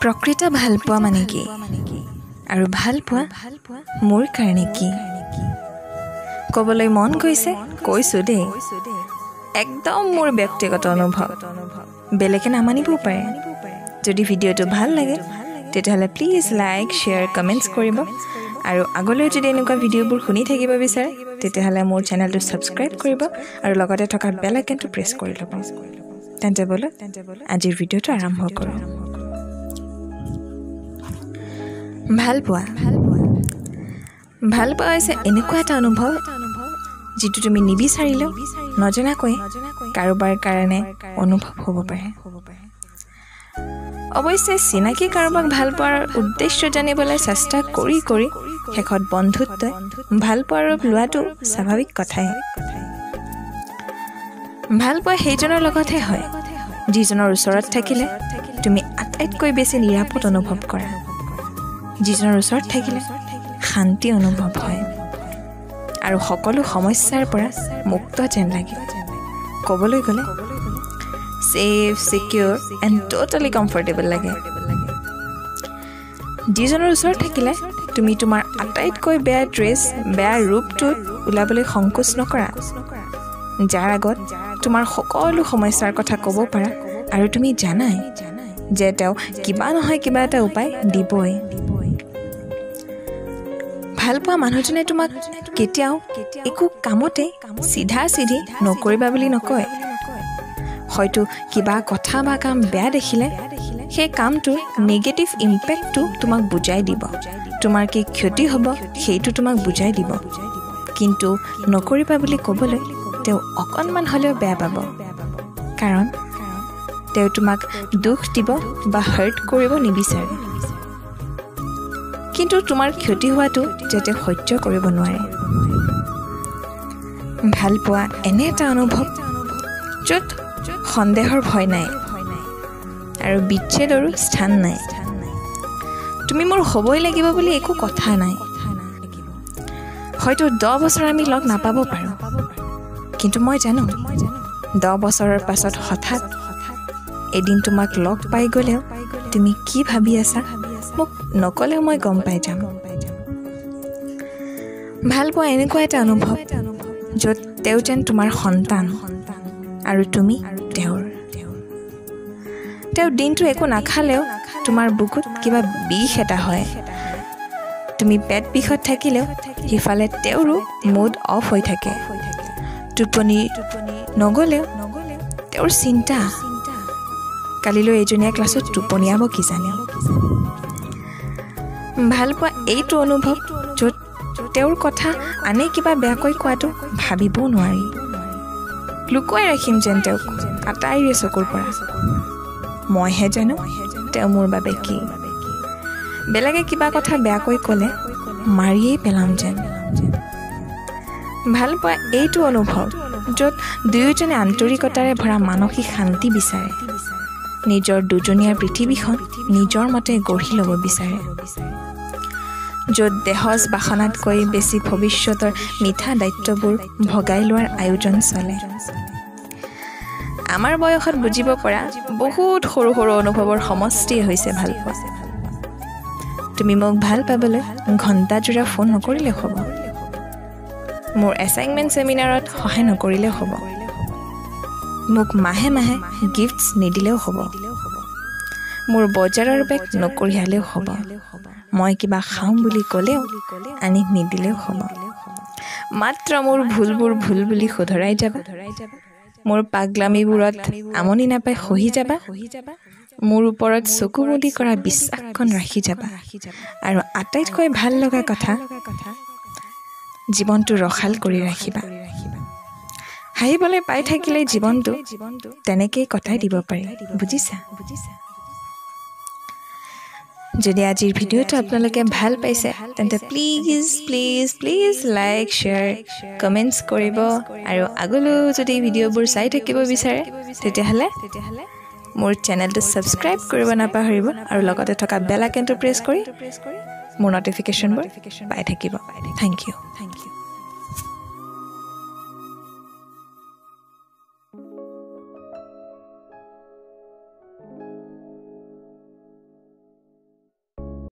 প্ৰকৃত ভালপোৱা মানে কি আৰু ভালপোৱা মোৰ কাৰণে কি ক'বলৈ মন গৈছে, কৈছোঁ দেই। একদম মোৰ ব্যক্তিগত অনুভৱ, বেলেগে নামানিবও পাৰে। যদি ভিডিঅ'টো ভাল লাগে তেতিয়াহ'লে প্লিজ লাইক, শ্বেয়াৰ, কমেণ্টছ কৰিব আৰু আগলৈ যদি এনেকুৱা ভিডিঅ'বোৰ শুনি থাকিব বিচাৰে তেতিয়াহ'লে মোৰ চেনেলটো ছাবস্ক্ৰাইব কৰিব আৰু লগতে থকা বেল আইকনটো প্ৰেছ কৰি ল'ব। তেন্তে ব'লক আজিৰ ভিডিঅ'টো আৰম্ভ কৰোঁ। ভালপোৱা ভালপোৱা হৈছে এনেকুৱা এটা অনুভৱ যিটো তুমি নিবিচাৰিলেও নজনাকৈ কাৰোবাৰ কাৰণে অনুভৱ হ'ব পাৰে। অৱশ্যে চিনাকি কাৰোবাক ভালপোৱাৰ উদ্দেশ্য জানিবলৈ চেষ্টা কৰি কৰি শেষত বন্ধুত্বই ভালপোৱাৰ ৰূপ লোৱাটো স্বাভাৱিক কথাই। ভালপোৱা সেইজনৰ লগতহে হয় যিজনৰ ওচৰত থাকিলে তুমি আটাইতকৈ বেছি নিৰাপদ অনুভৱ কৰা, যিজনৰ ওচৰত থাকিলে শান্তি অনুভৱ হয় আৰু সকলো সমস্যাৰ পৰা মুক্ত যেন লাগে। ক'বলৈ গ'লে safe, secure and totally comfortable লাগে। যিজনৰ ওচৰত থাকিলে তুমি তোমাৰ আটাইতকৈ বেয়া ড্ৰেছ, বেয়া ৰূপটোত ওলাবলৈ সংকোচ নকৰা, যাৰ আগত তোমাৰ সকলো সমস্যাৰ কথা ক'ব পাৰা আৰু তুমি জানাই যে তেওঁ কিবা নহয় কিবা এটা উপায় দিবই। ভালপোৱা মানুহজনে তোমাক কেতিয়াও একো কামতে চিধা চিধি নকৰিবা বুলি নকয়। হয়তো কিবা কথা বা কাম বেয়া দেখিলে সেই কামটোৰ নিগেটিভ ইম্পেক্টটো তোমাক বুজাই দিব, তোমাৰ কি ক্ষতি হ'ব সেইটো তোমাক বুজাই দিব, কিন্তু নকৰিবা বুলি ক'বলৈ তেওঁ অকণমান হ'লেও বেয়া পাব, কাৰণ তেওঁ তোমাক দুখ দিব বা হাৰ্ট কৰিব নিবিচাৰে, কিন্তু তোমাৰ ক্ষতি হোৱাটো যাতে সহ্য কৰিব নোৱাৰে। ভালপোৱা এনে এটা অনুভৱ য'ত সন্দেহৰ ভয় নাই আৰু বিচ্ছেদৰো স্থান নাই। তুমি মোৰ হ'বই লাগিব বুলি একো কথা নাই। হয়তো 10 বছৰ আমি লগ নাপাব পাৰোঁ, কিন্তু মই জানো 10 বছৰৰ পাছত হঠাৎ এদিন তোমাক লগ পাই গ'লেও তুমি কি ভাবি আছা মোক নক'লেও মই গম পাই যাম। ভালপোৱা এনেকুৱা এটা অনুভৱ য'ত তেওঁ যেন তোমাৰ সন্তান আৰু তুমি তেওঁৰ। তেওঁ দিনটো একো নাখালেও তোমাৰ বুকুত কিবা বিষ এটা হয়। তুমি পেট বিষত থাকিলেও সিফালে তেওঁৰো মুড অফ হৈ থাকে। টোপনি নগ'লেও তেওঁৰ চিন্তা, কালিলৈ এইজনীয়া ক্লাছত টোপনিয়াব কিজানি। ভালপোৱা এইটো অনুভৱ য'ত তেওঁৰ কথা আনে কিবা বেয়াকৈ কোৱাটো ভাবিবও নোৱাৰি। লুকুৱাই ৰাখিম যেন তেওঁক আটাইৰে চকুৰ পৰা। মইহে জানো তেওঁ মোৰ বাবে কি। বেলেগে কিবা কথা বেয়াকৈ ক'লে মাৰিয়েই পেলাম যেন। ভালপোৱা এইটো অনুভৱ য'ত দুয়োজনে আন্তৰিকতাৰে ভৰা মানসিক শান্তি বিচাৰে, নিজৰ দুজনীয়া পৃথিৱীখন নিজৰ মতে গঢ়ি ল'ব বিচাৰে, য'ত দেহজ বাসনাতকৈ বেছি ভৱিষ্যতৰ মিঠা দায়িত্ববোৰ ভগাই লোৱাৰ আয়োজন চলে। আমাৰ বয়সত বুজিব পৰা বহুত সৰু সৰু অনুভৱৰ সমষ্টিয়ে হৈছে ভালপোৱা। তুমি মোক ভাল পাবলৈ ঘণ্টাজোৰা ফোন নকৰিলেও হ'ব, মোৰ এছাইনমেণ্ট ছেমিনাৰত সহায় নকৰিলেও হ'ব, মোক মাহে মাহে গিফ্টছ নিদিলেও হ'ব, মোৰ বজাৰৰ বেগ নকঢ়িয়ালেও হ'ব, মই কিবা খাওঁ বুলি ক'লেও আনি নিদিলেও হ'ব, মাত্ৰ মোৰ ভুলবোৰ ভুল বুলি শুধৰাই যাবা, মোৰ পাগলামিবোৰত আমনি নাপাই সহি যাবা, মোৰ ওপৰত চকু মুদি কৰা বিশ্বাসখন ৰাখি যাবা, আৰু আটাইতকৈ ভাল লগা কথা, জীৱনটো ৰসাল কৰি ৰাখিবা। হাঁহিবলৈ পাই থাকিলে জীৱনটো তেনেকেই কটাই দিব পাৰি, বুজিছা? যদি আজিৰ ভিডিঅ'টো আপোনালোকে ভাল পাইছে তেন্তে please please please like, share, comments কৰিব আৰু আগলৈও যদি ভিডিঅ'বোৰ চাই থাকিব বিচাৰে তেতিয়াহ'লে মোৰ চেনেলটো ছাবস্ক্ৰাইব কৰিব নাপাহৰিব আৰু লগতে থকা বেল আইকনটো প্ৰেছ কৰি মোৰ ন'টিফিকেশ্যনবোৰ পাই থাকিব। Thank you.